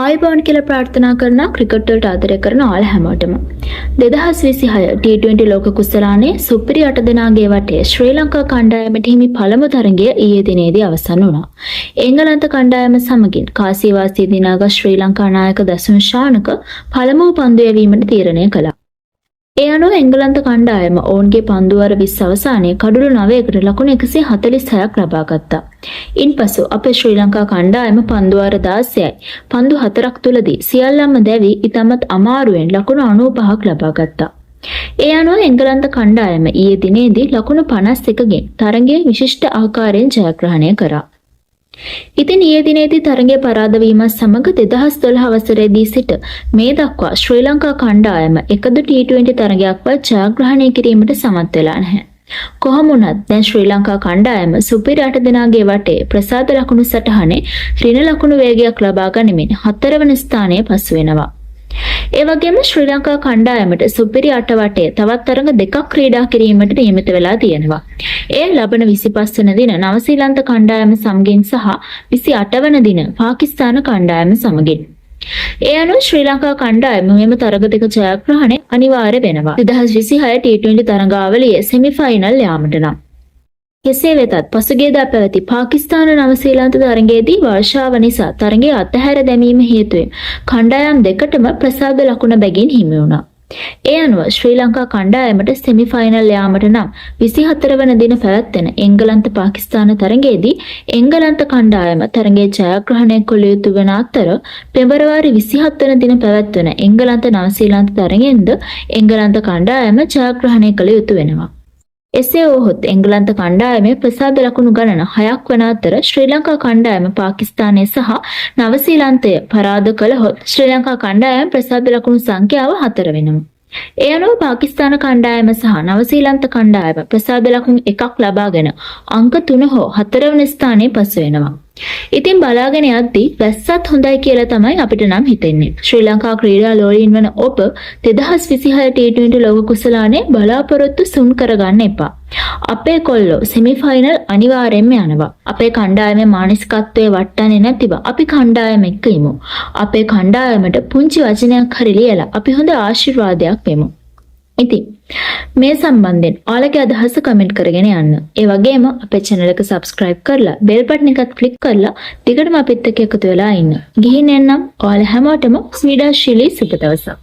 ආයුබෝවන් කියලා ප්‍රාර්ථනා කරන ක්‍රිකට් වලට ආදරය කරන ඔයාලා හැමෝටම 2026 T20 ලෝක කුසලානේ සුපිරි අට දෙනාගේ වටේ ශ්‍රී ලංකා කණ්ඩායමට හිමි පළමු තරගය ඊයේ දිනේදී අවසන් වුණා. එංගලන්ත කණ්ඩායම සමගින් කාසිවාසී දිනාගත් ශ්‍රී ලංකා නායක දසුන් ශානක පළමුව පන්දු යැවීමට තීරණය කළා. ඒ අනුව එංගලන්ත කණ්ඩායම ඔවුන්ගේ පන්දුවාර 20 අවසානයේ කඩුළු 9කට ලකුණු 146ක් ලබා ගත්තා. ඉන්පසු අපේ ශ්‍රී ලංකා කණ්ඩායම පන්දුවාර 16යි පන්දු 4ක් තුලදී සියල්ලම දැවී ඉතාමත් අමාරුවෙන් ලකුණු 95ක් ලබා ගත්තා. ඒ අනුව එංගලන්ත කණ්ඩායම ඊයේ දිනේදී ලකුණු 51කින් තරගය විශිෂ්ට ආකාරයෙන් ජයග්‍රහණය කරා. ඉතින් ඊයේ දිනේදී තරගය පරාද වීමත් සමග 2012 වසරේදී සිට මේ දක්වා ශ්‍රී ලංකා කණ්ඩායම එකදු T20 තරගයක්වත් ජයග්‍රහණය කිරීමට සමත් වෙලා නැහැ. කොහොම වුණත් දැන් ශ්‍රී ලංකා කණ්ඩායම සුපිරි අට දෙනාගේ වටේ ප්‍රසාද ලකුණු සටහනේ ඍණ ලකුණු වේගයක් ලබා ගනිමින් හතරවන ස්ථානයේ පසු වෙනවා. ඒ වගේම ශ්‍රී ලංකා කණ්ඩායමට සුපිරි අට වටේ තවත් තරඟ දෙකක් ක්‍රීඩා කිරීමට නියමිත වෙලා තියෙනවා. එය ලබන 25 වන දින නවසීලන්ත කණ්ඩායම සමගින් සහ 28 වන දින පාකිස්තාන කණ්ඩායම සමගින්. ඒ අනුව ශ්‍රී ලංකා කණ්ඩායම මෙම තරග දෙක ජයග්‍රහණය අනිවාර්ය වෙනවා. 2026 T20 තරගාවලියේ සෙමි ෆයිනල් යාමට නම්. කෙසේ වෙතත් පසුගියදා පැවති පාකිස්තාන නවසීලන්ත තරගයේදී වර්ෂාව නිසා තරගය අතහැර දැමීම හේතුවෙන් කණ්ඩායම් දෙකටම ප්‍රසාද ලකුණ බැගින් හිමි වුණා. ඒ අනුව ශ්‍රී ලංකා කණ්ඩායමට සෙමි ෆයිනල් යාමට නම් 24 වන දින පැවැත්වෙන එංගලන්ත පාකිස්තාන තරගයේදී එංගලන්ත කණ්ඩායම තරගයේ ජයග්‍රහණය කළ යුතු වන අතර, පෙබරවාරි 27 වන දින පැවැත්වෙන එංගලන්ත නවසීලන්ත තරගයෙන්ද එංගලන්ත කණ්ඩායම ජයග්‍රහණය කළ යුතු වෙනවා. එසේ වුවහොත් එංගලන්ත කණ්ඩායමේ ප්‍රසාද ලකුණු ගණන හයක් වන අතර, ශ්‍රී ලංකා කණ්ඩායම පාකිස්තානය සහ නවසීලන්තය පරාද කළහොත් ශ්‍රී ලංකා කණ්ඩායම ප්‍රසාද ලකුණු සංඛ්‍යාව හතර වෙනවා. ඒ අනුව පාකිස්තාන කණ්ඩායම සහ නවසීලන්ත කණ්ඩායම ප්‍රසාද ලකුණු එකක් ලබාගෙන අංක 3 හෝ 4 වන ස්ථානයේ පසු වෙනවා. ඉතින් බලාගෙන යද්දි වැස්සත් හොඳයි කියලා තමයි අපිට නම් හිතෙන්නේ. ශ්‍රී ලංකා ක්‍රීඩා ලෝලීන් වන ඔබ 2026 T20 ලෝක කුසලානේ බලාපොරොත්තු සුන් කරගන්න එපා. අපේ කොල්ලෝ සෙමි ෆයිනල් අනිවාර්යෙන්ම යනවා. අපේ කණ්ඩායමේ මානසිකත්වයේ වට්ටන්නේ නැතිව අපි කණ්ඩායම එක්ක ඉමු. අපේ කණ්ඩායමට පුංචි වචනයක් හරි ලියලා අපි හොඳ ආශිර්වාදයක් වෙමු. ඉතින් මේ සම්බන්ධයෙන් ඔයාලගේ අදහස කමෙන්ට් කරගෙන යන්න. ඒ වගේම අපේ channel එක subscribe කරලා බෙල් බටන් එකත් ක්ලික් කරලා දිගටම අපිත් එක්ක එකතු වෙලා ඉන්න. ගිහින් එන්නම්. ඔයාලා හැමෝටම ක්‍රීඩාශීලී සුබ දවසක්.